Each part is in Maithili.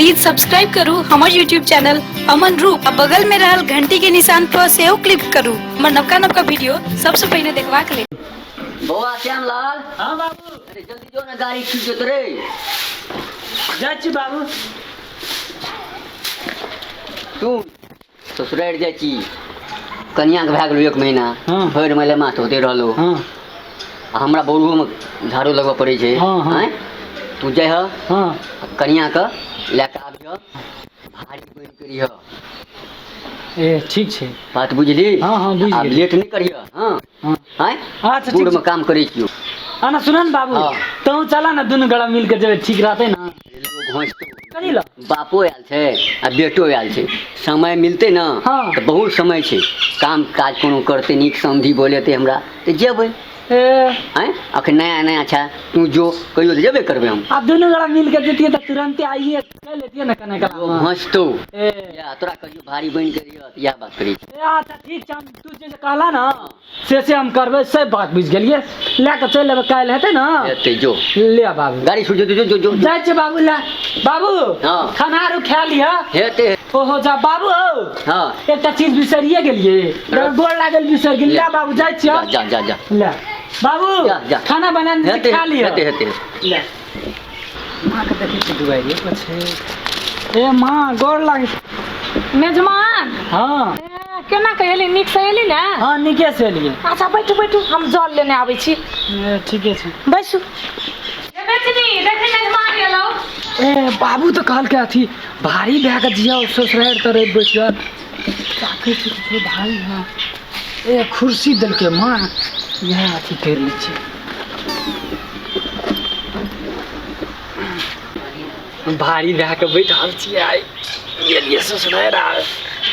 प्लीज सब्सक्राइब करू हमर यूट्यूब चैनल अमन रूप आ बगल में रहल घंटी के निशान पर सेहो क्लिक करू हमर नवका नवका वीडियो सबसे पहिने देखबाक लेल। बौआ श्यामलाल। हाँ बाबू। अरे जल्दी जो ना, गाड़ी छूट जेतौ रे। जाइ छी बाबू। तू ससुरारि जाइ छी, कनियाके भए गेलौ एक महीना। हाँ। भरि महीना मास होते रहलो। हाँ। आ हमरा बौरुओमे झाड़ू लगबऽ पड़ै छै। हाँ, हाँ। आँय, तू जइह। हाँ। आ कनियाके लए कऽ आबिह, भारी बनि करिह। ए ठीक छै। बात बुझली? हाँ, हाँ, बुझि आब गेलियै। लेट नहि करिह। हाँ। हाँ। आँय। अच्छा, ठीक बूढ़मे छै। काम करै छियौ। आना सुन ने बाबू। हाँ। तू चला ने, दुनू गोड़ा मिल के जेबै, ठीक रहतै ने। लोग हँसतौ। कथी लए? बापो आयल छै आ बेटो आयल छै, समय मिलतै ने। हाँ। तऽ बहुत समय छै, काम काज कोनो करतै, नीक समधि बोलेतै हमरा तऽ जेबै। ए। आँय, अखन नया नया छै, तू जो कहियो तऽ जेबे करबै हम। आब दुनू गोड़ा मिल के जैतियै तऽ तुरन्ते आइए कहि लेतियै ने कने लोग कालमे। हँसतौ। ए। या तोरा कहियो भारी बनि के रहियो तऽ इएह बात करै छी। ए अच्छा ठीक छै, हम तू जे जे कहला ने से हम करबै, से बात बुझि गेलियै। लए कऽ चलि एबै, काल्हि हेतै ने। हेतै, जो। ले बाबू। गाड़ी छूट जेतौ, जो जो जो। जाइ छियै बाबू। ले बाबू। हाँ। खाना आरू खा लिह। हेतै। ओहो जा बाबू हौ। हाँ। एकटा चीज बिसरिए गेलियै, गोर लागल बिसरि गेलियै। ले बाबू, जाइ छियै। जा जा जा। ले बाबू। जा, जा। खाना बना दै छी, हेतै। खा लिह। हेतै हेतै। ले माँके देखै छियै दुआरिए पर छै। ए माँ, गोर लागै। मेजमान। हाँ। ए, केना के एली? नीक से एली ने? हाँ, नीके से एलियै। अच्छा बैठू बैठू, हम जल लेने आबै छी। ए, ठीके छै। बैसू। ए बेचनी, देखी मेजमान एलौ। ए बाबू तऽ कहलकै अथी भारी भए कऽ जिया ससुरारि तऽ रहि बैसल ताकै छी किछो भारी। हाँ, ए कुर्सी देलकै माँ, इएह अथी करि लै छियै। भारी भए कऽ बैठल छियै। आइ गेलियै ससुरारि, आ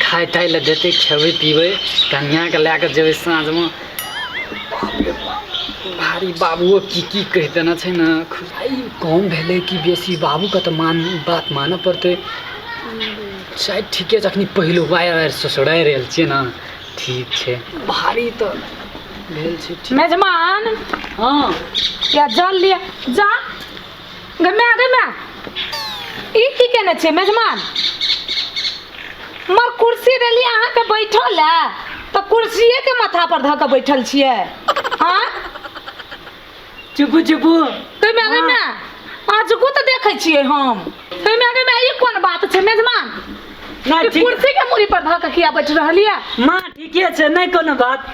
खाय ताय लए देतै, खेबै पीबै, कनिआँके लए कऽ जेबै साँझमे। बाप रे बाप, भारी बाबुओ की की कहि देने छै ने। आइ कम भेलै कि बेसी, बाबूके तऽ मान बात मानऽ पड़तै। शायद ठीके छै, अखनी पहिलुक बार ससुरारि आयल छियै ने, ठीक छै। भारी तऽ भेल छै ठीक। मेजमान। हाँ। या जल लिअ जा। गे माय, गे माय, ई की केने छियै मेजमान? मर कुर्सी देलियै अहाँके बैठल लए तऽ कुर्सिएके माथा पर धऽ कऽ बैठल छियै? हाँ। चुपू चुपू। गे माय, गे माय, आजुको तऽ देखै छियै हम। गे माय, गे माय, ई कोन बात छै मेजमान? नहि ई ठीक। कुर्सी के मूड़ी पर धऽ कऽ किया बैठ रहलियै? माँ, ठीके छै, नहि कोनो बात।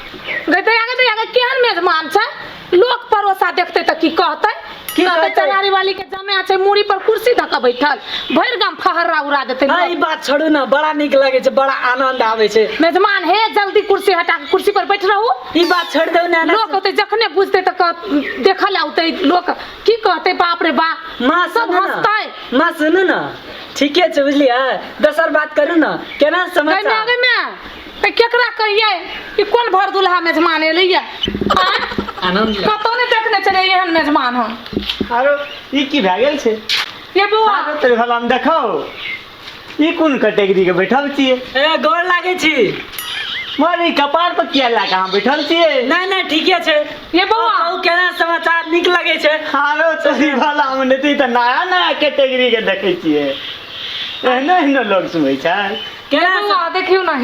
गे दया, गे दया, गे केहन मेजमान छै? लोक परोसा देखतै तऽ की कहतै? की कहतै कहतै? चरारी वाली के जमा छै, मूड़ी पर कुर्सी धऽ कऽ बैठल, भरि गाम फहर्रा उड़ा देतै हाँ, ई लोक। बात छोड़ू ने, बड़ा नीक लगै छै, बड़ा आनंद आबै छै। मेजमान हे, जल्दी कुर्सी हटा कऽ कुर्सी पर बैठ रहू। ई बात छोड़ दू ने। लोक औतै जखने बुझतै तऽ कहत, देखऽ लए औतै लोक, की कहतै? बाप रे बा, माँ सब सुनू ने। हंसतै। माँ सुनू ने, ठीके छै, बुझलियै? दोसर बात करू ने, केना गै समाचार? माय, गै माय, तऽ केकरा कहियै ई कोन भर दुल्हा मेजमान एलैया? आँय? आनंद ले। कतौ नहि देखने छलियै एहन मेजमान हम। आरो ई की भए गेल छै? ये बौआ। आरो तोरे भला हम देखौ, ई कोन कैटेगरी के बैठल छियै? ए गोर लागै छी। मर ई कपार पर किया लए कऽ अहाँ बैठल छियै? नहि नहि, ठीके छै। ये बौआ। कहू केना समाचार? नीक लगै छै। आरो तोरी भला हम नहि तऽ नया नया कैटेगरी के देखै छियै, एहनो एहनो लोग सुनै छै। केना? बौआ देखियौ ने।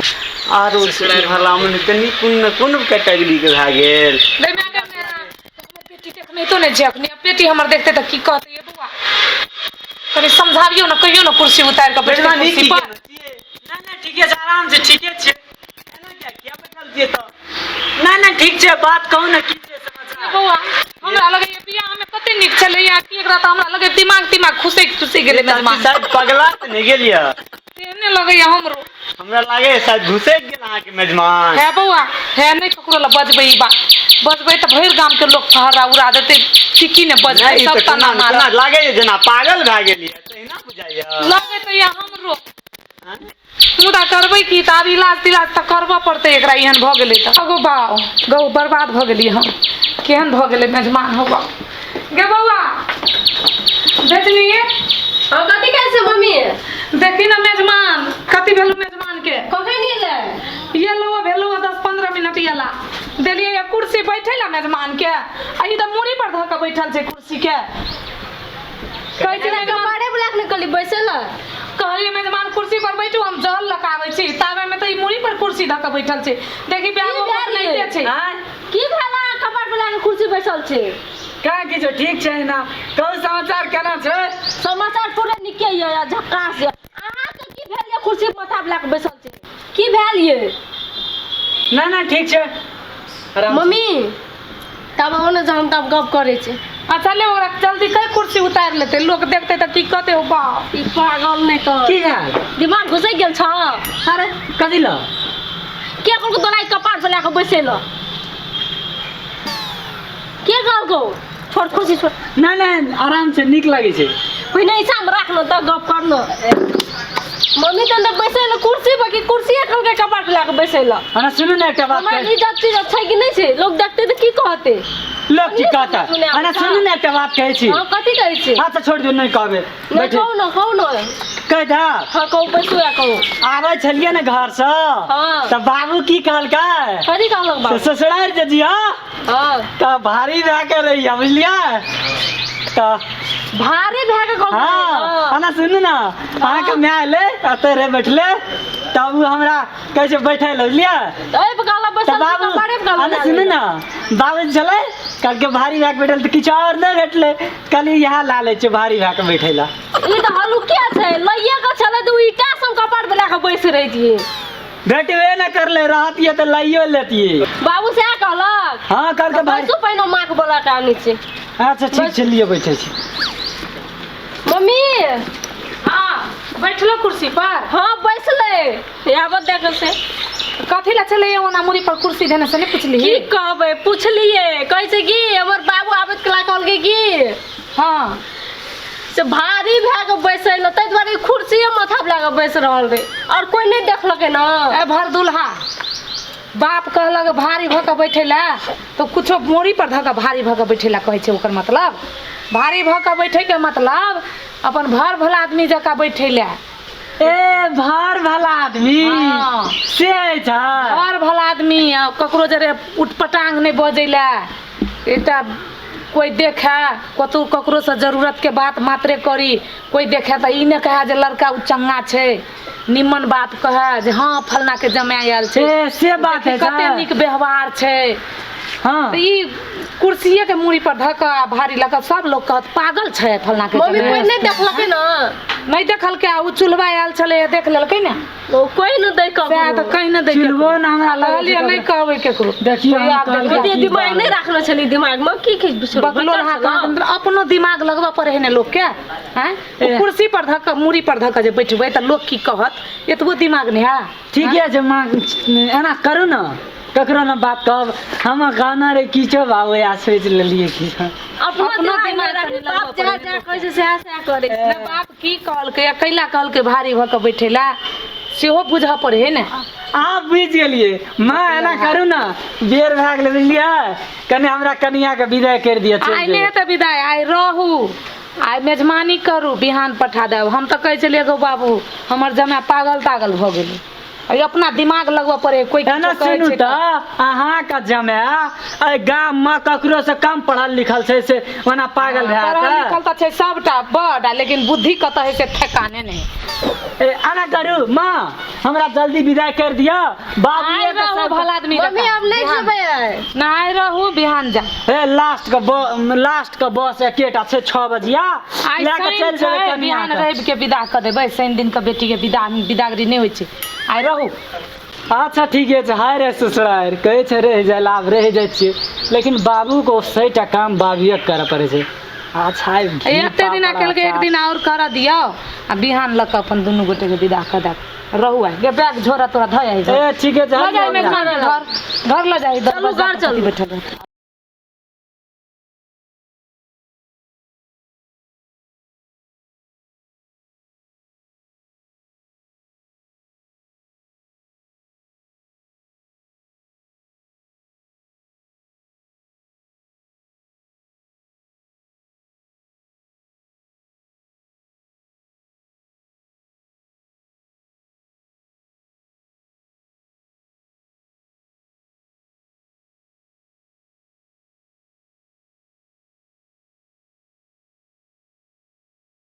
आरो तोरी भला हम नहि तऽ कोन ने कोन कैटेगरी के भए गेल। गै माय, गै माय, हमर बेटी देखने तो नहि छै अखनी। आब बेटी हमर देखतै तऽ की कहतै? ये बौआ, कनि समझाबियौ ने, कहियौ ने कुर्सी उतारि कऽ बैठतै मेजबान, ई कुर्सी की पर। केने छियै? नहि नहि, ठीके छै, आराम छै, ठीके छै। एना किया किया बैठल छियै तऽ? नहि नहि, ठीक छै। बात कहू ने, की छै समाचार? बौआ, हमरा लगैया बियाह में कते नीक छलैया कि एकरा तऽ हमरा लगैया दिमाग तिमाग खुसैक तुसैक गेलै मेजबान। शायद पगला तऽ नहि गेल यऽ? तेहने लगैया हमरो। हमरा लागैया शायद घुसैक गेल अहाँके मेजमान। हे बौआ हे, नहि ककरो लग बजबै। ई बात बजबै तऽ भरि गाम के लोक फहरा उड़ा देतै। की की नहि बजबै, नहि, ई सब तऽ ताना कोना ने कोना मारत। लागैया जेना पागल भए गेल यऽ, तहिना बुझाइया। लगै तऽ या हमरो, मुदा करबै की? तऽ आब इलाज तिलाज तऽ करबऽ पड़तै एकरा, एहन भऽ गेलै तऽ। अगो बाउ गौ, बर्बाद भऽ गेलियै हम। केहन भऽ गेलै मेजमान? हौ बाउ गे। बौआ बेचनी। हाँ, कथी कहै छै मम्मी? देखी ने मेजमान, कथी भेलौ मेजमान के? कखन एलै? ये लो भेलौ 10-15 मिनट। एला देलियै ये कुर्सी बैठे ला मेजमान के, आ ई तऽ मूड़ी पर धऽ कऽ बैठल छै कुर्सी के। कहै छै मेजमान कपारे बुला के कहली बैसल। कहलिए मेजमान कुर्सी पर बैठू, हम जल लकाबै छी, ताबे में त ई मुड़ी पर कुर्सी धऽ के बैठल छै। देखी की ब्याह भेल नहीं ये? छै। आँय? की भेल अहाँ कपार पर लए कऽ कुर्सी बैसल छै? कहाँ किछो, ठीक छै ना। कहू समाचार केना छै? समाचार पूरा नीके यऽ आ झकास यऽ। अहाँके की भेल ये कुर्सी माथा पर लए कऽ बैसल छै? की भेल ये? ना ना ठीक छै, आराम से। मम्मी तब आउ ने, जहन तब गप करै छै। अच्छा ले ओकरा जल्दी कई कुर्सी उतारि लेतै, लोक देखतै तऽ की कहतै हो बाप। ई पागल नहि तऽ की भेल? दिमाग घुसि गेल छ। अरे कथी लऽ? के कहलकौ तोरा ई कपार पर लए कऽ बैसै लए? के कहलकौ? छोड़ कुर्सी छोड़। ना ना आराम से नीक लागै छै। पहिने ऐसा में राख न तऽ गप कर न। मम्मी तऽ अंदर बैसै लए कुर्सी पर कि कुर्सिए कहलकै कपार पर लए कऽ बैसै लए। अना सुनू ने एकटा बात। हमर कहै- इज्जत तिज्जत छै कि नहि छै? लोक देखतै तऽ की कहतै? लोक की कहता? सुनै आबै अना छै। सुनू ने एकटा बात कहै छी। हँ, कथी कहै छी? अच्छा छोड़ दियौ, नहि कहबै। नहि। बैठे। कहू ने, कहू ने। कहि दऽ। हँ कहू, बैसू आ कहू। आबै छलियै ने घरसँ, हँ। तऽ बाबू की कहलकै? कथी कहलक से बाबू? ससुरारि जे जिया हँ। तऽ भारी भए के रहिया, बुझलियै तऽ? भारी भए कऽ कहलकै? हँ। अना सुनू ने, अहाँके माय एलै, एतऽ रहे बैठले, तब उ हमरा कहै छै बैठे लए, बुझलियै? तऽ एहि पर कहलक तऽ बैसल बाबू कपारे पर कहलक? अना सुनू ने, बाबू छलै कहलकै भारी भए के बैठल तऽ किछु आओर नहि भेटलै, कहलियै इएह ला लै छियै भारी भए के बैठे लए। ई तऽ हलुके छै, लइए के छलै तऽ उ ईटा सब कपार पर लए कऽ बैस रहितियै। भेटबे नहि करलै, रहतियै तऽ लाइयो लेतियै। बाबू सएह कहलक? हँ, कहलकै भारी। बैसू पहिने, माँ के बोला के आनै छै। अच्छा ठीक छै, लिअ बैठे छी। मम्मी। हाँ बैठलो कुर्सी पर? हाँ बैसलै, आबऽ देखै से। कथी ला छलै ओना मुड़ी पर कुर्सी देने से नहि पुछली? की कहबै, पुछलियै, कहै छै कि हमर बाबू आबैत कला कहलकै कि हाँ से भारी भए कऽ बैसै लए, ताहि दुआरे ई कुर्सिए माथा पर लए कऽ बैस रहल रहै आओर कोइ नहि देखलकै ने। ए भर दुल्हा, बाप कहलक भारी भऽ कऽ बैठे लए तऽ कुछो मूड़ी पर धऽ कऽ भारी भऽ कऽ बैठे लए कहै छै। ओकर मतलब भारी भऽ कऽ बैठे के मतलब अपन भर भला आदमी जकाँ बैठे लए। ए भार भला आदमी? हाँ। से छै। भर भला आदमी आ ककरो जरे उटपटांग नहि बजै लए, एकटा कोइ देखए कतहु ककरोसँ जरूरतके बात मात्रे करी, कोइ देखए तऽ ई नहि कहए जे लड़का ओ चंगा छै, निमन बात कहए जे हँ फलनाके जमाय आयल छै। ए से बात है। कते नीक व्यवहार छै। हाँ। तऽ ई कुर्सिए के मूड़ी पर धऽ कऽ आ भारी लऽ कऽ सब लोग कहत पागल छै फलना के मम्मी जमाय। कोइ नहि देखलकै ने। नहि देखलकै आ ओ चूल्हा आयल छलै देख लेलकै ने। ओ कोइ नहि दै सएह तऽ ककरो। कहि नहि दै। चुलबो ने हमरा लगै छै। कहलियै नहि कहबै केकरो। देखियौ, हम आब कहलियै। देखियौ। ओते दिमाग नहि राखने छली दिमागमे, की की बकलोल हाथ अपनो दिमाग लगबऽ पड़े है ने लोकके। आँय, ओ ए। कुर्सी पर धऽ कऽ मूड़ी पर धऽ कऽ जे बैठबै तऽ लोक की कहत, एतबो दिमाग नहि है? ठीके छै माँ, एना करू ने, ककरो ने बात कहब। हम गाना रे किछो बाबू आ सोचि लेलियै की। अपनो अपनो दिमाग दिमाग नहि राखी, कनि बाप लगबऽ जहाँ पड़ै जहाँ कहै छै सएह सएह करै छै। ने बाप की कहलकै आ कैला कहलकै भारी भऽ कऽ बैठे ला, सेहो बुझऽ पड़े है ने। आब बुझि गेलियै माँ। एना करू ने, बेर भए गेलै बुझलियै, कनि हमरा कनियाके विदाई करि दिअ, चलि आइ नहि जेबै। हेतै विदाई, आइ रहू, आइ मेजबानी करू, बिहान पठा देब। हम तऽ कहै छलियै गौ बाबू, हमर जमाय पागल तागल भऽ गेलै। अइ अपना दिमाग लगबऽ पड़े कोइ एना किछो कहै सुनू छै। तऽ अहाँके जमाय एहि गाममे ककरो से कम पढ़ल लिखल छै से ओना पागल भए पढ़ल जेतै? लिखल तऽ छै सबटा बड आ लेकिन बुद्धि कतऽ है से ठेकाने नहि। ए एना करू माँ, हमरा जल्दी विदाई कर दिअ बाबू। आइ रहू भला आदमी मम्मी जकाँ। हम नहि बिहान। जेबै आइ। नहि रहू, बिहान जा। ए लास्ट के बस एकेटा छै, 6 बजिया। आइ लए कऽ शनि चलि जेबै छै, कनिया बिहान के। रवि के विदा कऽ देबै। शनि दिन के बेटी के विदा विदागरी नहि होइ छै, आइ रहू। अच्छा ठीके छै। हाय रे ससुरारि, कहै छै रहि जाइ लए, आब रहि जाइ छियै, लेकिन बाबूके सहीटा काम बाबुए के करऽ पड़ै छै। अच्छा आइ घी एते दिना पापड़ केलकै, एक अचार। दिन आओर करऽ दियौ आ बिहान लऽ कऽ अपन दुनू गोटे के विदा कऽ देब। रहू आइ, गे बैग झोरा तोरा धऽ आइ। ए ठीके छै। लऽ जाइ मेजबान के घर, घर लऽ जाइ। चलू, घर चलू। बैठल रहत।